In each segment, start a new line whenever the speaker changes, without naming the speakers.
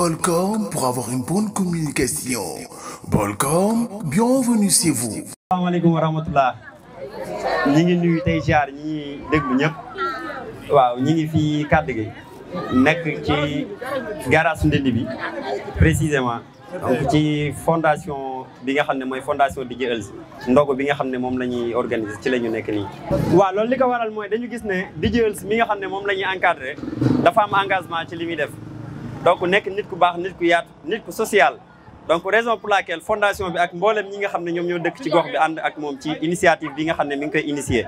Bolcom pour avoir une bonne communication. Bolcom, bienvenue chez vous.
Asalaamaaleykum wa rahmatullah. ñi ngi nuyu tey jaar ñi déglu ñëpp. waaw ñi ngi fi kàddu gi nekk ci garage Ndindi bi précisément donc ci fondation bi nga xam ne mooy fondation DJ Eulz ndogu bi nga xam ne moom la ñuy organiser ci la ñu nekk nii. waaw loolu li ko waral mooy dañu gis ne DJ Eulz mi nga xam ne moom la ñuy encadré dafa am engagement ci li muy def donc nekk nit ku baax nit ku yaatu nit ku social. donc raison pour laquelle fondation bi ak mboolem ñi nga xam ne ñoom ñoo dëkk ci gox bi ànd ak moom ci initiative bi nga xam ne mi ngi koy initier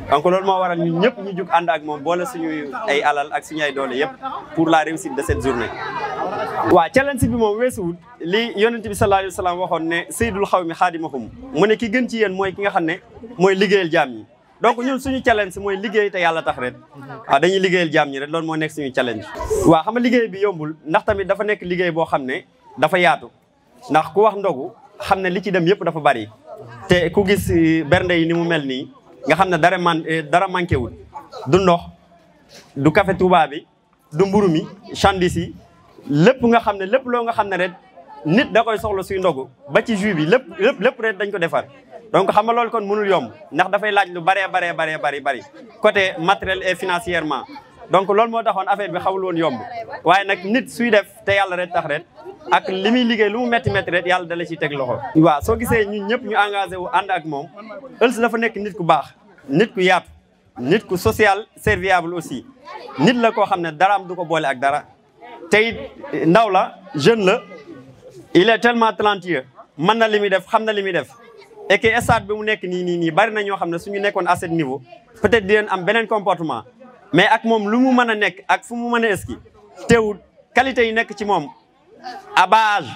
donc loolu moo waral ñun ñëpp ñu jug ànd ak moom boole suñu ay alal ak suñu ay doole yëpp pour la réussite de cette journée. waaw challenge bi moom weesuwul li yonent bi sallallahu alayhi wa sallam waxoon ne sayyidul xawmi xaadimahum mu ne ki gën ci yéen mooy ki nga xam ne mooy liggéeyal jaam ñi donc ñun suñu challenge mooy liggéey te yàlla tax ret waaw dañuy liggéeyal jaam ñi rek loolu moo nekk suñu challenge. waaw xam nga liggéey bi yombul ndax tamit dafa nekk liggéey boo xam ne dafa yaatu ndax ku wax ndogu xam ne li ci dem yëpp dafa bari te ku gis bernde yi ni mu mel nii nga xam ne dara manqué wul du ndox du café Touba bi du mburu mi chandis yi lépp nga xam ne lépp loo nga xam ne rek nit da koy soxla suy ndogu ba ci jus bi lépp rek dañ ko defar donc xam nga loolu kon mënul yomb ndax dafay laaj lu bari côté matériel et financièrement donc loolu moo taxoon affaire bi xawul woon yomb waaye nag nit suy def te yàlla rek tax rek ak li muy liggéey lu mu métti rek yàlla dala ciy teg loxo. waaw soo gisee ñun ñëpp ñu engagé wu ànd ak moom Eulz dafa nekk nit ku baax nit ku yaatu nit ku social serviable aussi nit la koo xam ne daraam du ko boole ak dara te it ndaw la jeune la il est tellement talentueux mën na li muy def xam na li muy def et que stade bi mu nekk nii bari na ñoo xam ne suñu nekkoon à ce niveau peut-être di leen am beneen comportement mais ak moom lu mu mën a nekk ak fu mu mën a eski teewul qualité yi nekk ci moom à bas âge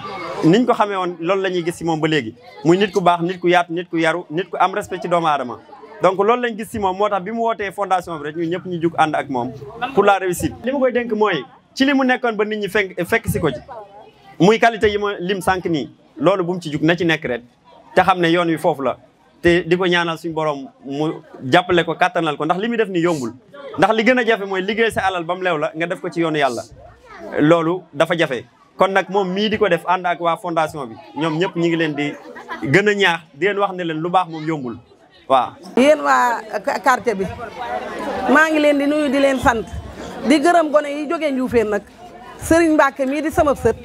niñ ko xamee woon loolu la ñuy gis si moom ba léegi muy nit ku baax nit ku yaatu nit ku yaru nit ku am respect ci doomu aadama donc loolu lañ gis si moom moo tax bi mu wootee fondation bi rek ñun ñëpp ñu jug ànd ak moom pour la réussite. li ma koy dénk mooy ci li mu nekkoon ba nit ñi fekk si ko ci muy qualité yi ma lim sànq nii loolu bu mu ci jug na ci nekk rek te xam ne yoon wi foofu la te di ko ñaanal suñu borom mu jàppale ko kattanal ko ndax li muy def nii yombul ndax li gën a jafe mooy liggéey sa alal ba mu leew la nga def ko ci yoonu yàlla loolu dafa jafe. kon nag moom mii di ko def ànd ak waa fondation bi ñoom ñëpp ñi ngi leen di gën a ñaax di leen wax ne leen lu baax moom yombul waaw.
yéen waa quartier bi maa ngi leen di nuyu di leen sant di gërëm gone yi jógee Njuufeen nag Serigne Mbacke mii di sama sët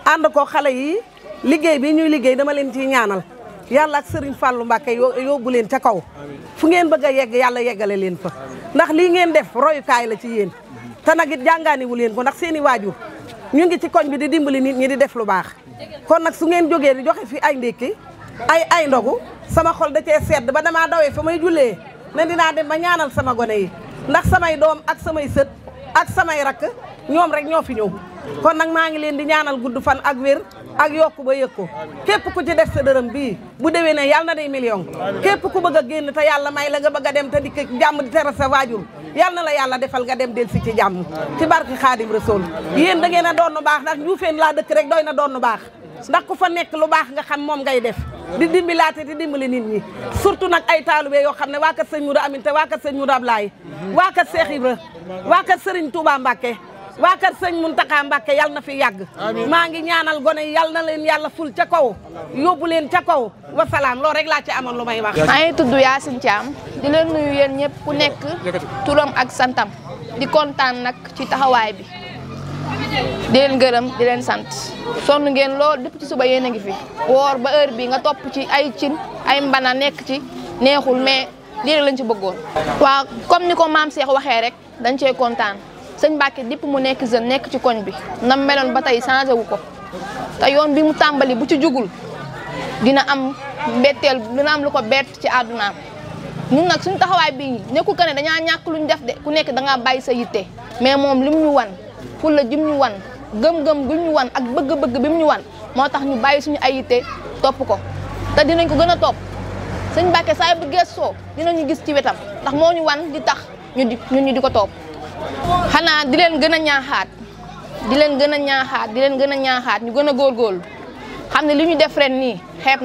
ànd ko xale yi liggéey bi ñuy liggéey dama leen ciy ñaanal yàlla ak Serigne Fallou Mbacke yóbbu leen ca kaw fu ngeen bëgg a yegg yàlla yeggale leen fa ndax lii ngeen def royukaay la ci yéen te nag it jàngaaniwu leen ko ndax seeni waajur ñu ngi ci koñ bi di dimbali nit ñi di def lu baax kon nag su ngeen jógee di joxe fi ay ndékki ay ndogu sama xol da cee sedd ba damaa dawee fa may jullee ne dinaa dem ba ñaanal sama gone yi ndax samay doom ak samay sët ak samay rakk ñoom rek ñoo fi ñëw kon nag maa ngi leen di ñaanal gudd fan ak wér ak yokku ba yëg ko képp ku ci def sa dërëm bii bu déwee ne yàlla na day million képp ku bëgg a génn te yàlla may la nga bëgg a dem te dikk jàmm di teral sa waajur yàlla na la yàlla defal nga dem del si ci jàmm ci barki Xaadim Rasul yéen da ngeen a doon nu baax ndax Njuufeen laa dëkk rek doy na doon nu baax ndax ku fa nekk lu baax nga xam moom ngay def di dimbilaate di dimbali nit ñi surtout nag ay taalibé yoo xam ne waa kat sëñ Moudou Aminta waa kat sëñ Moudou Ablaye waa kat Cheikh Ibra waa kat Serigne Touba Mbacke waa kat sëñ Mountakha Mbacke yàlla na fi yàgg maa ngi ñaanal gone yi yàlla na leen yàlla ful ca kaw yóbbu leen ca kaw wasalaam loolu rek laa ci amoon lu may wax.
maa ngi tudd Yacine Thiam di leen nuyu yéen ñëpp ku nekk turam ak santam di kontaan nag ci taxawaay bi di leen gërëm di leen sant sonn ngeen lool depuis ci suba yéen a ngi fi woor ba heure bi nga topp ci ay cin ay mbana nekk ci neexul mais lii rek lañ ci bëggoon. waaw comme ni ko maam Cheikh waxee rek dañ cee kontaan. sëñ Mbacke dipp mu nekk jeune nekk ci koñ bi nam meloon ba tey changé wu ko te yoon bi mu tàmbali bu ci jugul dina am mbetteel dina am lu ko bett ci àddunaam ñun nag suñu taxawaay bii nekkul que ne dañaa ñàkk luñ def de ku nekk dangaa bàyyi sa yitte mais moom lim ñu wan fulla jim ñu wan gëm-gëm gim ñu wan ak bëgg-bëgg bi mu ñu wan moo tax ñu bàyyi suñu ay yitte topp ko te dinañ ko gën a topp sëñ Mbacke saa bu gëstoo dinañu gis ci wetam ndax moo ñu wan di tax ñu di ko topp xanaa di leen gën a ñaaxaat di leen gën a ñaaxaat ñu gën a góorgóorlu xam ne li ñu def ren nii xeeb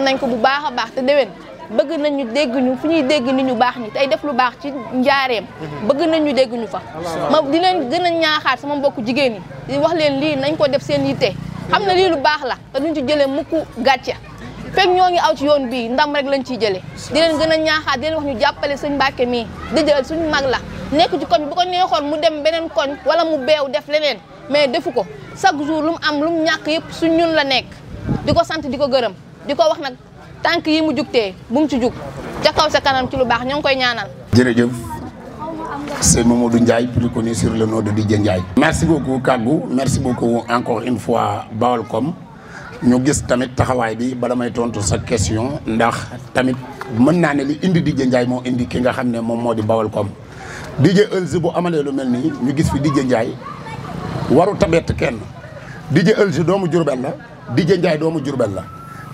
nañ ko bu baax a baax te déwén bëgg nañu dégg ñu fu ñuy dégg nit ñu baax ñi tey def lu baax ci njaareem bëgg nañu dégg ñu fa ma di leen gën a ñaaxaat sama mbokku jigéen ñi di wax leen lii nañ ko def seen yitte xam ne lii lu baax la te duñ ci jëlee mukk gàcce fekk ñoo ngi aw ci yoon bii ndam rek lañ ciy jëlee di leen gën a ñaaxaat di leen wax ñu jàppale sëñ Mbàkke mii di jël suñu mag la nekk ci koñ bu ko neexoon mu dem beneen koñ wala mu beew def leneen mais defu ko chaque jour lu mu am lu mu ñàkk yëpp su ñun la nekk di ko sant di ko gërëm di ko wax nag tànk yi mu jugtee bu mu ci jug ca kaw sa kanam ci lu baax ñoo ngi koy ñaanal.
jërëjëf c'est Mamadou Ndiaye plus connu sur le nom de Didier Ndiaye. merci beaucoup Kaggu merci beaucoup encore une fois Baolcom ñu gis tamit taxawaay bi bala may tontu sa question ndax tamit mën naa ne li indi Didier Ndiaye moo indi ki nga xam ne moom moo di Baolcom Didier Eulz bu amalee lu mel nii ñu gis fi Didier Ndiaye waru tabett kenn Didier Eulz doomu Diourbel la Didier Ndiaye doomu Diourbel la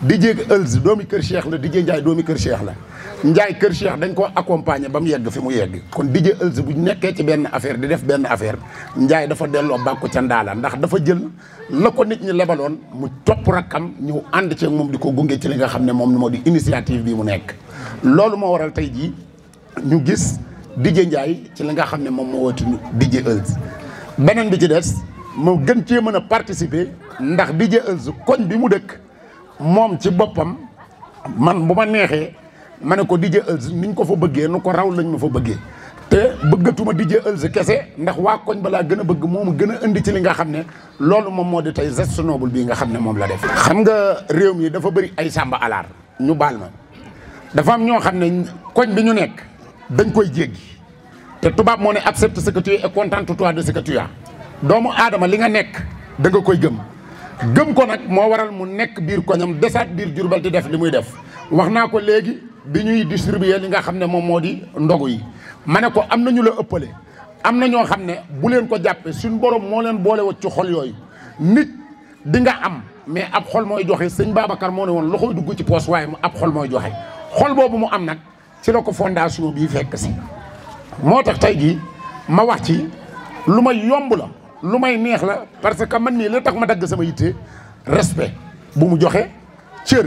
Didier Eulz doomi Kër Cheikh la Didier Ndiaye doomi Kër Cheikh la Ndiaye Kër Cheikh dañ ko accompagner ba mu yegg fi mu yegg kon Didier Eulz bu nekkee ci benn affaire di def benn affaire Ndiaye dafa delloo bàkku ca ndaala ndax dafa jël la ko nit ñi lebaloon mu topp rakkam ñëw ànd ceeg moom di ko gunge ci li nga xam ne moom moo di initiative bi mu nekk loolu moo waral tey jii ñu gis Didier Ndiaye ci li nga xam ne moom moo woote Didier Eulz beneen bi ci des moo gën cee mën a participer ndax Didier Eulz koñ bi mu dëkk moom ci boppam man bu ma neexee ma ne ko Didier Eulz niñ ko fa bëggee nu ko raw lañ ma fa bëggee te bëggatuma Didier Eulz kese ndax waa koñ balaa gën a bëgg moomu gën a indi ci li nga xam ne loolu moom moo di tey geste noble bii nga xam ne moom la def. xam nga réew mi dafa bëri ay sàmba alaar ñu baal ma dafa am ñoo xam ne koñ bi ñu nekk dañ koy jéggi te tubaab moo ne accepte ce que tu es et contente-toi de ce que tu as doomu aadama li nga nekk da nga koy gëm ko nag moo waral mu nekk biir koñam desaat biir Diourbel di def li muy def wax naa ko léegi bi ñuy distribuer li nga xam ne moom moo di ndogu yi ma ne ko am na ñu la ëppale am na ñoo xam ne bu leen ko jàppee suñ borom moo leen boole wut ci xol yooyu nit di nga am mais ab xol mooy joxe sëñ Babacar moo ne woon loxoy dugg ci poos waaye mu ab xol mooy joxe xol boobu mu am nag ci la ko fondation bii fekk si moo tax tey jii ma wax ci lu may yomb la lu may neex la parce que man mii li tax ma dagg sama yitte respect bu mu joxe cër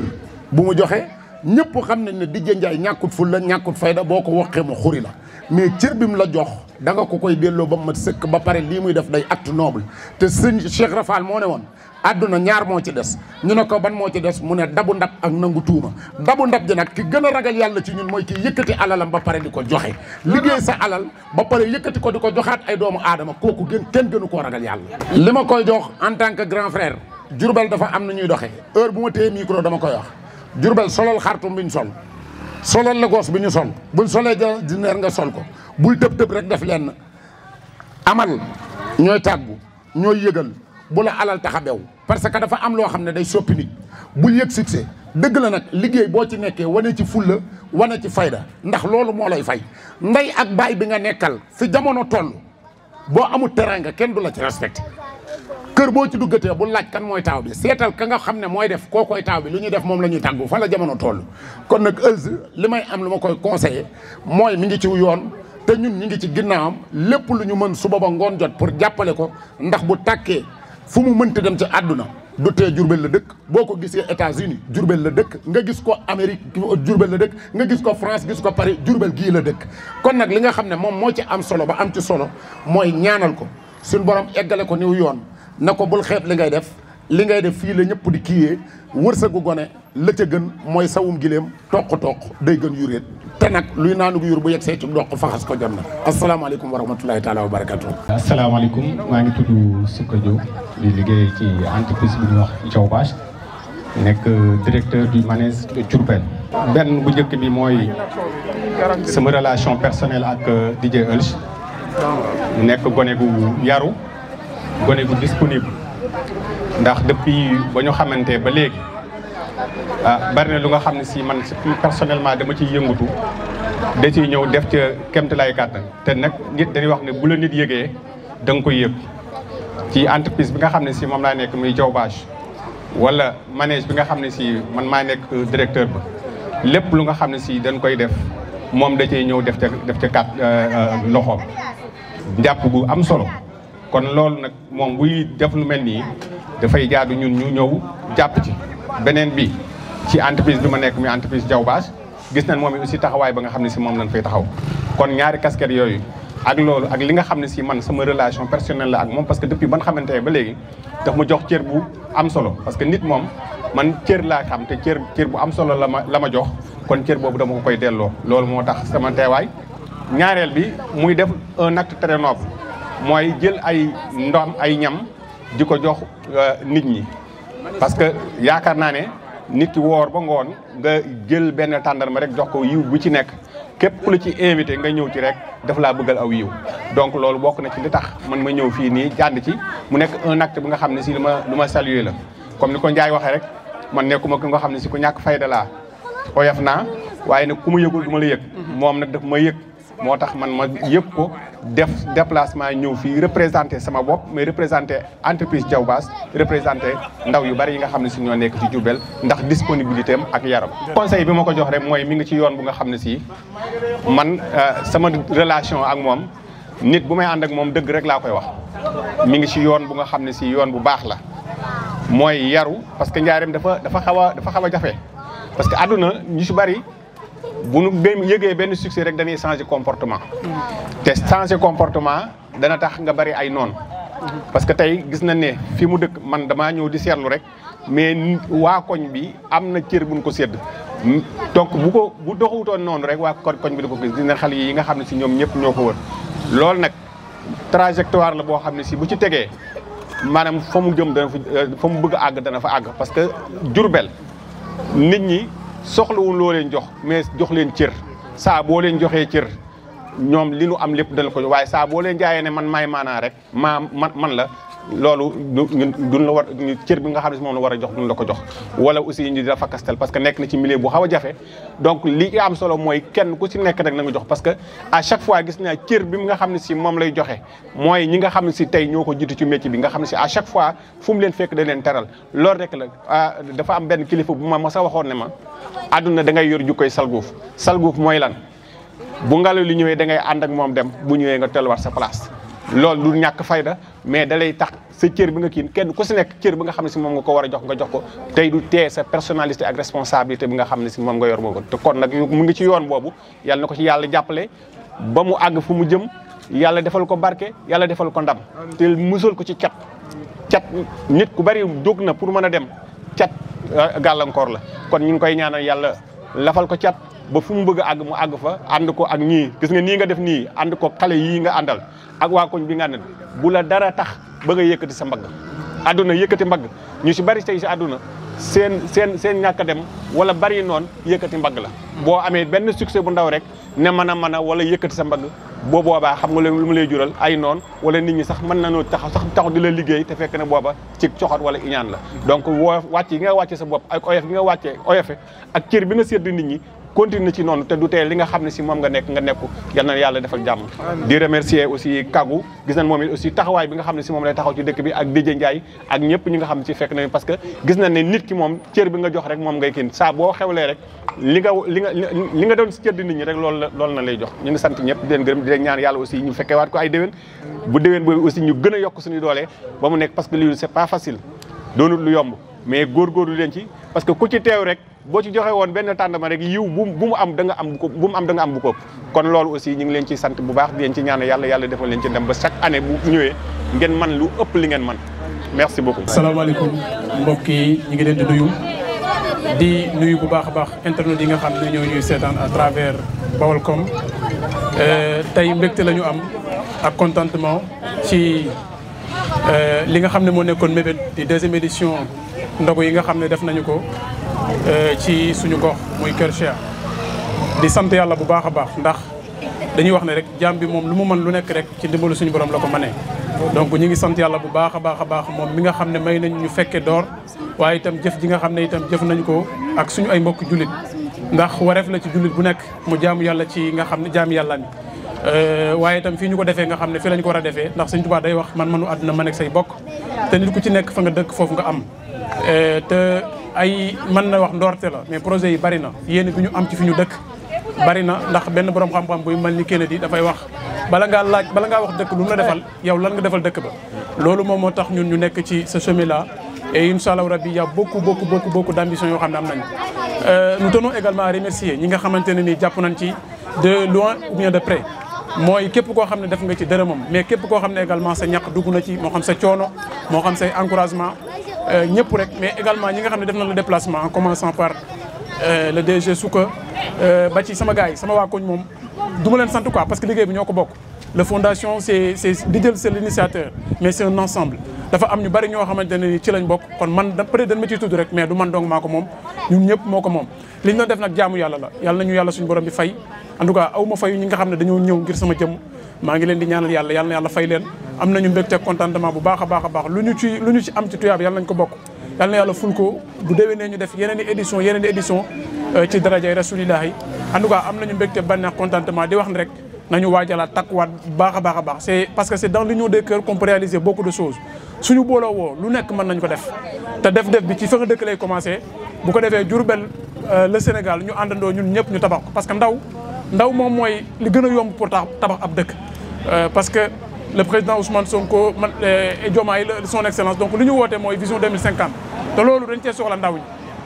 bu mu joxe ñëpp xam nañ ne Didier Ndiaye ñàkkut ful la ñàkkut fayda boo ko waxee mu xuri la mais cër bi mu la jox da nga ko koy delloo ba mu mat sëkk ba pare lii muy def day acte noble te sëñ Cheikh Rafal moo ne woon àdduna ñaar moo ci des ñu ne ko ban moo ci des mu ne dabu ndab ak nangu tuuma dabu ndab ji nag ki gën a ragal yàlla ci ñun mooy ki yëkkati alalam ba pare di ko joxe liggéey sa alal ba pare yëkkati ko di ko joxaat ay doomu aadama kooku kenn gënu koo ragal yàlla li ma koy jox en tant que grand frère Diourbel dafa am na ñuy doxee heure bu ma téye micro dama koy wax Diourbel solal xartum bi ñu solal Lagos bi ñu sol buñ solee diner nga sol ko bul tëb rek def lenn amal ñooy tàggu ñooy yëgal bu la alal tax a bew parce que dafa am loo xam ne day soppi nit bul yëg succès dëgg la nag liggéey boo ci nekkee wane ci fulla wane ci fayda ndax loolu moo lay fay ndey ak baay bi nga nekkal fi jamono toll boo amul teranga kenn du la ci respecté kër boo ci duggatee bu laaj kan mooy taaw bi seetal ka nga xam ne mooy def koo koy taaw bi lu ñuy def moom la ñuy tàggu fa la jamono toll kon nag Eulz li may am lu ma koy conseillé mooy mi ngi ci yoon te ñun ñi ngi ci ginnaawam lépp lu ñu mën suba ba ngoon jot pour jàppale ko ndax bu tàkkee fu mu mënti dem ci àdduna du tee Diourbel la dëkk boo ko gisee États-Unis Diourbel la dëkk nga gis ko Amérique Diourbel la dëkk nga gis ko France gis ko Paris Diourbel gii la dëkk kon nag li nga xam ne moom moo ci am solo ba am ci solo mooy ñaanal ko suñ borom eggale ko niw yoon na ko bul xeeb li ngay def fii la ñëpp di kiiyee wërsëgu gone la ca gën mooy sawum gileem toq day gën yuréet te nag luy naanug yur bu yegg see ci doq faxas ko jot na asalaamaaleykum wa rahmatulahi taala wa barakatu.
asalaamaaleykum maa ngi tudd Souka Diop di liggéey ci entreprise bi ñuy wax Diaw Bache nekk directeur du manège de Diourbel. benn bu njëkk bi mooy sama relation personnelle ak Didier Eulz nekk gone gu yaru gone gu disponible ndax depuis ba ñu xamante ba léegi bari na lu nga xam ne si man personnellement dama ciy yëngatu da ciy ñëw def ca kéemtalaay kàttan te nag nit dañuy wax ne bu la nit yëgee da nga koy yëg ci entreprise bi nga xam ne si moom laa nekk muy Diaw Bache wala manège bi nga xam ne si man maa nekk directeur ba lépp lu nga xam ne si dañ koy def moom da ciy ñëw def ca kat loxoom njàpp gu am solo kon loolu nag moom buy def lu mel nii dafay jaadu ñun ñu ñëw jàpp ci beneen bi ci entreprise bi ma nekk muy entreprise Diaw Bache gis nañ moom aussi taxawaay ba nga xam ne si moom lañ fay taxaw kon ñaari casquette yooyu ak loolu ak li nga xam ne si man sama relation personnelle la ak moom parce que depuis ban xamante ba léegi daf ma jox cër bu am solo parce que nit moom man cër laa xam te cër bu am solo la ma jox kon cër boobu dama ko koy delloo loolu moo tax sama teewaay ñaareel bi muy def un acte très noble mooy jël ay ndox ay ñam di ko jox nit ñi parce que yaakaar naa ne nit ki woor ba ngoon nga jël benn tàndarma rek jox ko yiw bu ci nekk képp ku la ci invité nga ñëw ci rek daf laa bëggal aw yiw donc loolu bokk na ci li tax man ma ñëw fii nii jànd ci mu nekk un acte bi nga xam ne si lu ma saluer la comme ni ko Ndiaye waxee rek man nekkuma ko nga xam ne si ku ñàkk fayda laa oyof naa waaye nag ku ma yëgul du ma la yëg moom nag daf ma yëg moo tax man ma yëg ko def déplacement ñëw fii représenté sama bopp mais représenté entreprise Diaw Bass représenté ndaw yu bari yi nga xam ne si ñoo nekk ci Diourbel ndax disponibilité am ak yaram. conseil bi ma ko jox rek mooy mi ngi ci yoon bu nga xam ne si man sama relation ak moom nit bu may ànd ak moom dëgg rek laa koy wax mi ngi ci yoon bu nga xam ne si yoon bu baax la mooy yaru parce que njaareem dafa xaw a jafe parce que àdduna ñu si bari. bu nu yëgee benn succès rek dañuy changer comportement te changer comportement dana tax nga bari ay noon parce que tey gis nañ ne fi mu dëkk man damaa ñëw di seetlu rek mais waa koñ bi am na cër buñ ko sédd donc bu doxutoon noonu rek waa koñ bi da ko gis dina xale yi nga xam ne si ñoom ñëpp ñoo ko wër loolu nag trajectoire la boo xam ne si bu ci tegee maanaam fa mu jëm dana fa mu bëgg a àgg dana fa àgg parce que Diourbel nit ñi soxlawul loo leen jox mais jox leen cër saa boo leen joxee cër ñoom li nu am lépp dana ko waaye saa boo leen jaayee ne man maay maanaa rek man la loolu duñ la war cër bi nga xam ne si moom la war a jox duñ la ko jox wala aussi ñu di la fakastal parce que nekk na ci milieu bu xaw a jafe donc li am solo mooy kenn ku si nekk rek na nga jox parce que à chaque fois gis naa cër bi nga xam ne si moom lay joxe mooy ñi nga xam ne si tey ñoo ko jiitu ci métier bi nga xam ne si à chaque fois fu mu leen fekk da leen teral loolu rek la dafa am benn kilifa bu ma sa waxoon ne ma àdduna da ngay yor jukkoy salguuf mooy lan bu ngelaw li ñëwee da ngay ànd ak moom dem bu ñëwee nga telluwaat sa place loolu du ñàkk fayda mais da lay tax sa cër bi nga kii kenn ku si nekk cër bi nga xam ne si moom nga ko war a jox nga jox ko tey du tee sa personnalité ak responsabilité bi nga xam ne si moom nga yor boobu te kon nag mu ngi ci yoon boobu yàlla na ko ci yàlla jàppale ba mu àgg fu mu jëm yàlla defal ko barke yàlla defal ko ndam te musal ko ci cat nit ku bari jóg na pour mën a dem cat gàllankoor la kon ñu ngi koy ñaanal yàlla lafal ko cat ba fu mu bëgg a àgg mu àgg fa ànd ko ak ñii gis nga nii nga def nii ànd ko xale yii nga àndal ak waa koñ bi nga àndal bu la dara tax ba nga yëkkati sa mbagg àdduna yëkkati mbagg ñu si bari tey si àdduna seen ñàkk a dem wala bari noonu yëkkati mbagg la boo amee benn succès bu ndaw rek ne mën a wala yëkkati sa mbagg boo boobaa xam nga lu mu lay jural ay noon wala nit ñi sax mën nañoo taxaw di la liggéey te fekk ne booba ci coxot wala iñaan la donc wàcc yi nga wàcce sa bopp ak oyof gi nga wàccee oyofe ak cër bi nga sédd nit ñi continue ci noonu te du tee li nga xam ne si moom nga nekku yal na yàlla defal jàmm di remercier aussi Kaggu gis nañ moom it aussi taxawaay bi nga xam ne si moom lay taxaw ci dëkk bi ak Dédé Ndiaye ak ñëpp ñi nga xam ne si fekk nañ parce que gis nañ ne nit ki moom cër bi nga jox rek moom ngay kii saa boo xewlee rek li nga doon si cër di nit ñi rek loolu na lay jox ñu ngi sant ñëpp di leen gërëm di leen ñaan yàlla aussi ñu fekkee waat ko ay déwén bu déwén boobu aussi ñu gën a yokk suñu doole ba mu nekk parce que lii c'est pas facile doonul lu yomb mais góorgóorlu leen ci parce que ku ci teew rek boo ci joxe woon benn tàndama rek yiw bu mu am da nga am bu ko kon loolu aussi ñu ngi leen ci sant bu baax di leen ci ñaan yàlla defal leen ci dem ba chaque année bu ñëwee ngeen man lu ëpp li ngeen man merci beaucoup.
salaamaaleykum mbokk yi ñu ngi leen di nuyu bu baax a baax internet yi nga xam ne ñoo ñuy seetaan à travers Baolcom tey mbégte la ñu am ak contentement ci li nga xam ne moo nekkoon mébét di deuxième édition ndogu yi nga xam ne def nañu ko ci suñu gox muy Kër Cheikh di sant yàlla bu baax a baax ndax dañuy wax ne rek jaam bi moom lu mu mën lu nekk rek ci ndimbalu suñu borom la ko mënee donc ñu ngi sant yàlla bu baax a baax moom mi nga xam ne may nañ ñu fekke door waaye itam jëf ji nga xam ne itam jëf nañ ko ak suñu ay mbokk jullit ndax wareef la ci jullit bu nekk mu jaamu yàlla ci nga xam ne jaami yàlla mi waaye itam fii ñu ko defee nga xam ne fii lañ ko war a defee ndax Sëñ Tuubaa day wax man manu àdduna man ak say bokk te nit ku ci nekk fa nga dëkk foofu nga am te ay mën na wax ndoorte la mais projet yi bari na yéen bi ñu am ci fi ñu dëkk bari na ndax benn borom xam-xam buy mel ni Kennedy dafay wax bala ngaa wax dëkk lu mu la defal yow lan nga defal dëkk ba loolu moom moo tax ñun ñu nekk ci ce chemin là et Inch'Allah Rabbi, il y a beaucoup d'ambitions. Nous tenons également à remercier ñi nga xamante ne nii jàpp nañ ci de loin ou bien de près mooy képp koo xam ne def nga ci dërëmam mais képp koo xam ne également sa ñàkk dugg na ci moo xam sa coono moo xam say encouragement ñëpp rek mais également ñi nga xam ne def na le déplacement en commençant par le DG Souka ba ci sama gars yi sama waa koñ moom du ma leen sant quoi parce que liggéey bi ñoo ko bokk. La fondation c'est l'initiateur mais c'est un ensemble dafa am ñu bari ñoo xamante ne ni ci lañ bokk kon man peut-être dañ ma ciy tudd rek mais du man dong maa ko moom ñun ñëpp moo ko moom li ñu doon def nag jaamu yàlla la yàlla nañu yàlla suñu borom bi fay en tout cas aw ma fayu ñi nga xam ne dañoo ñëw ngir sama jëm maa ngi leen di ñaanal yàlla yàlla na yàlla fay leen am nañu mbégte contentement bu baax a baax lu ñu ci am ci tuyaab yàlla nañ ko bokk yàlla na yàlla ful ko bu déwénee ñu def yeneen i édition ci darajay rasulillahi en tout cas am nañu mbégte bànneex contentement di wax ne rek nañu waajalaat takkuwaat baax a baax c'est parce que c'est dans l'union des cœurs qu'on peut réaliser beaucoup de choses suñu booloo woo lu nekk mën nañ ko def te def bi ci fa nga dëkk lay commencé bu ko defee Diourbel le Sénégal ñu àndandoo ñun ñëpp ñu tabax ko parce que ndaw moom mooy li gën a yomb pour tabax ab dëkk parce que le président Ousmane Sonko et Diomaye son excellence donc li ñu woote mooy vision 2050 te loolu dañ cee soxla ndaw ñi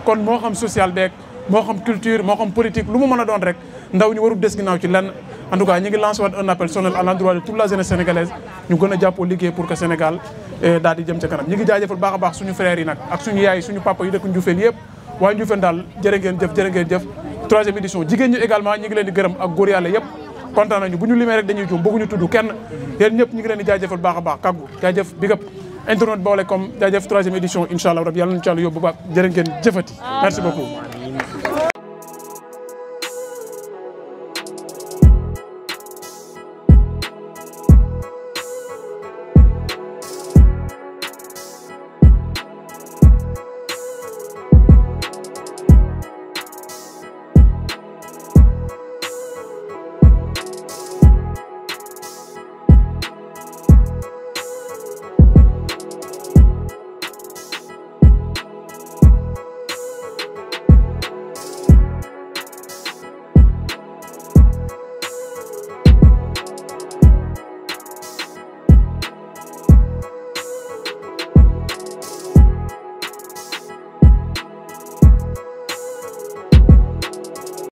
kon moo xam social beeg moo xam culture moo xam politique lu mu mën a doon rek ndaw ñu warul des ginnaaw ci lenn en tout cas ñu ngi lancé waat un appel solennel à l'endroit de toute la jeunesse sénégalaise ñu gën a jàppoo liggéey pour que Sénégal daal di jëm ca kanam ñu ngi jaajëfal baax a baax suñu frères yi nag ak suñu yaay suñu papa yi dëkk Ndioufène yëpp waaye Ndioufène daal jërë ngeen jëf troisième édition jigéen ñi également ñi ngi leen di gërëm ak góor yàlla yëpp kontaan nañu bu ñu limee rek dañuy juum bëgguñu tudd kenn yéen ñëpp ñi ngi leen di jaajëfal baax a baax kàggu jaajëf big up internet Baolcom jaajëf troisième édition incha allah rabbi yàlla nañu ci yàlla yóbbu baax jërë ngeen jëfati merci beaucoup